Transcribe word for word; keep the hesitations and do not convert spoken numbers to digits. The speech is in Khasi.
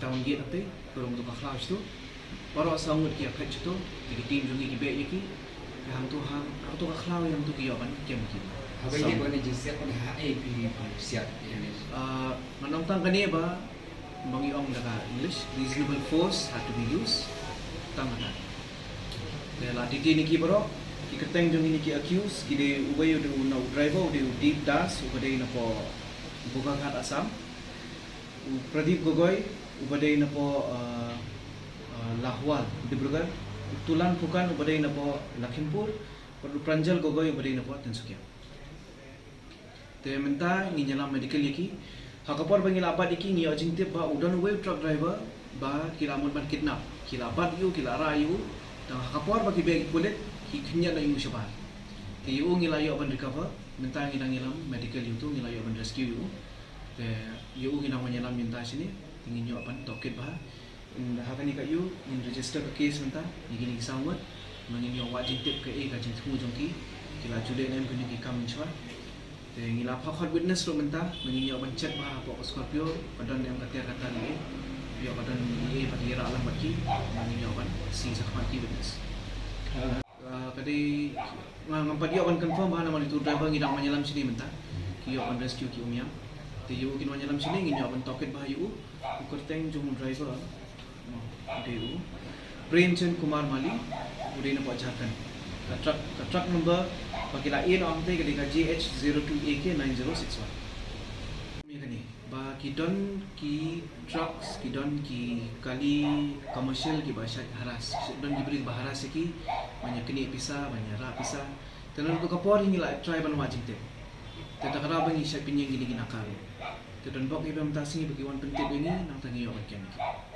down gate hangtei, ka rung to ka khlaw shatu. Baroh saw ngut ki ïa phet shatu, te ki team jong ngi ki beh ïa ki. Te hangto ha, hangto ka khlaw ïa hangto ki ïoh ban kem ki. Haba ïa ki ban jingsiat ban ha ei phi siat ïa ne. Ah, ngan ong tang kane ba, ba ngi ong da ka English, reasonable force had to be used. Tang kata. Te la detain ïa ki baroh, ki kyrteng jong ngi ki accused, ki dei uwei u dei u na u driver, u dei u Deep Das, uba dei na po Bogaghat Assam. U Pradeep Gogoi, uba dei na po, ah, ah, Lahwal, Dibrugarh. U Tulan Phukan, uba dei na po Lakhimpur. Bad u Pranjal Gogoi, uba dei na po Tinsukia. Te mynta ngin ïalam medical ïa ki. Ha ka por ba ngi la bat ïa ki ngi ïoh jingtip ba u don uwei u truck driver ba ki la mut ban kidnap. Ki la bat ïa u, ki la rah ïa u. Tang ha ka por ba ki beh ki pulit ki khyndiat noh ïa u shabar. Te ïa u ngi la ïoh ban recover. Mynta ngi dang ïalam medical ïa u, ngi la ïoh ban rescue ïa u. Te ïa u ngi dang wan ïalam mynta shane. Te ngin ïoh ban tohkit bha. Ha kane ka ïa u ngin register ka case mynta ïa kine ki saw ngut. Ba ngin ïoh wad jingtip kaei ka jingthmu jong ki, ki la ju leh ne em kine ki kam mynshuwa. Te ngi la phah khot witness ruh mynta ba ngin ïoh ban check bha hapoh ka Scorpio ka don ne em ka tiar ka tar ïa ei, ïoh ka don ïa ei ba ki rah lang bad ki, ba ngin ïoh ban seize shakhmat ki witness. Ah, ka dei nga ngam pat ïoh ban confirm bha namar ïa u driver ngi dang wan ïalam shane mynta. Ki ïoh ban rescue ki um ïam. Te ïa u kin wan ïalam shane ngin ïoh ban tohkit bha ïa u. U kyrteng jong u driver u dei u Premchand Kumar Mali, u dei na po Jharkhand. Ka truck, ka truck number Ba ki la ïeh noh hangtei ka dei ka J H zero two A K nine zero six one. Ïa kane ba ki don ki trucks, ki don ki kali commercial kiba shait harass, don ki briew ba harass ïa ki, ban ïa knieh pisa, ban ïa rah pisa. Te naduh ka por hi ngi la try ban wad jingtip. Te da ka daw ba ngi shait pynïeng kine ki naka ruh. Te don bok ïa ki ba mynta sngi ba ki wan pyntip ïa ngi, nangta ngi ïoh ban kem ïa ki.